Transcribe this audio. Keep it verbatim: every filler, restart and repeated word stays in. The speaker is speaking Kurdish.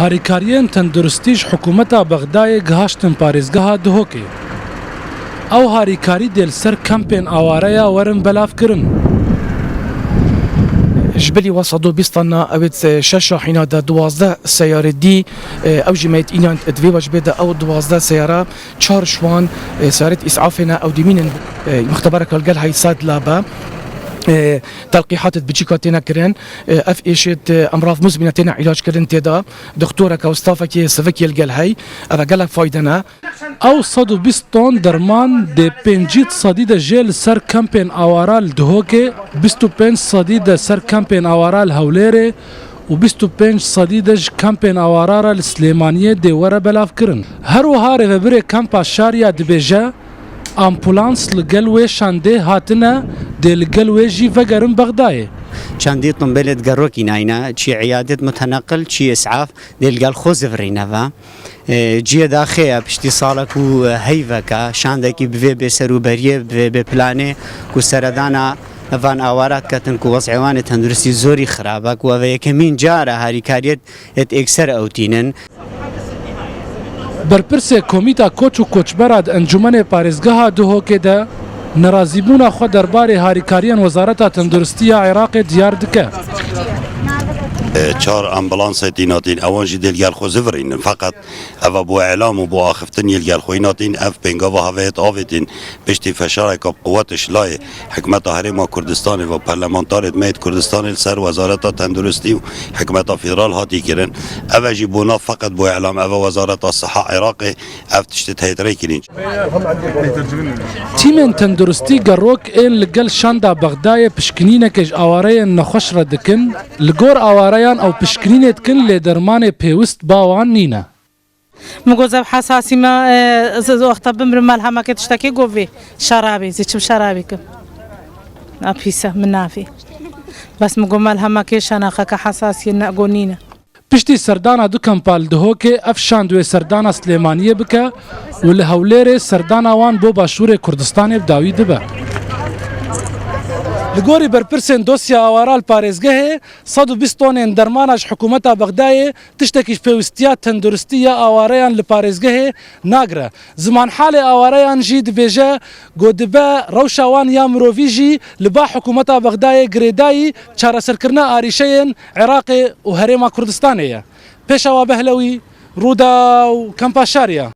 Harîkariyên tenduristî ji hikûmeta Bexdayê gihaştin parêzgeha Duhokê. Ew harîkarî dê li ser kempên awareya werin belavkirin. Ji bilî we sed û bîst tonna, ew ê şeş şahîna de duwazdeh seyarê dî, ew jî meyit înan di vê wecbê de ew duwazdeh seyara, çar ji wan, e, seyarêt îsafê ne, ew dîmînin, e, muxteberek li gel heysa dilabe. E, telqîhatêt biçîka têne kirin, e, ev êşêt, e, emrav muzmîne têne îlac kirin tê de, doktoreke û stafekê sivikê li gel hey, ev e gelek fayde ne. Ew sed û bîst ton derman dê pêncî sedî de jê li ser kempên awara li Duhokê, bîst û pênc sedî de ser kempên awara li Hewlêrê û bîst û pênc sedî de ji kempên awara re li Silêmaniyê dê were belavkirin. Her wiha rêvebirê Kempa Şariya dibêje, ambulans li gel wê şandê hatine, dê li gel wê jî vegerin Bexdayê. Çendî tombelê digerokî nayne, çi îyadêt muteneqil, çi îsaf, dê li gel xwe zivirîne ve. E, ciyê daxê ye, piştî salek û heyveke, şandekî bi vê bêserûberiyê, bi vê bêplanê ku seredana van awara diketin ku wez'ê wan ê tenduristî zorî xirab e, ku ev e yekemîn car e harîkariyê êt êkser ew tînin. Berpirsê Komîta Koç û Koçbera di Encûmenê Parêzgeha Duhokê de nerazîbûna xwe derbarê harîkariyên Wezareta Tenduristî ya Iraqê diyar dike. E, çar ambulansê tînatin, ewan jî dê li gel xwe zivirînin. Feqet eva bo elam û bo axiftin yê li gel xwe înatin, ev pêngava hevêt avêtin, piştî feşareka bi quwet ji layê Hikûmeta Herêma Kurdistanê ve, parlamentarêt me yêt Kurdistanê li ser Wezareta Tenduristî û Hikûmeta Federal hatî kirin. Ev e jî bona feqet bo elam, ev e Wezareta Siha Iraqê, ev tiştê heyt rê kirîn. Tîmên tenduristî gerok ên li gel şanda Bexdayê pişkinîneke ji awareyên nexweş re dikin. Li gor awareyan ew pişkinînê dikin, lê dermanê pêwist ba wan nîne. Min got, ez hesasî me, e, ez, ez wexta bimrim melhemekê tiştekê govê şerabê, zê çi bi şerabê kim? A pîse, min navê. Bes min got, melhemekê şenaxeke hesasiyê ne, got nîne. Piştî serdana du kampa li Duhokê, ev şand wê serdana Silêmaniyê bike û li Hewlêrê serdana wan bo Başûrê Kurdistanê bi dawî dibe. Li gorî berpirsên dosya awara li parêzgehê, sed û bîst tonên dermana ji hikûmeta Bexdayê, tiştekî ji pêwistiya tenduristî ya awareyan li parêzgehê nagire. Zimanhalê awareyan jî dibêje ku dibe rewşa wan ya mirovî jî li ba hikûmeta Bexdayê girêdayî çareserkirina arîşeyên Iraqê û Herêma Kurdistanê ye. Pêşawa Behlewî, Rûdaw, Kampa Şariya.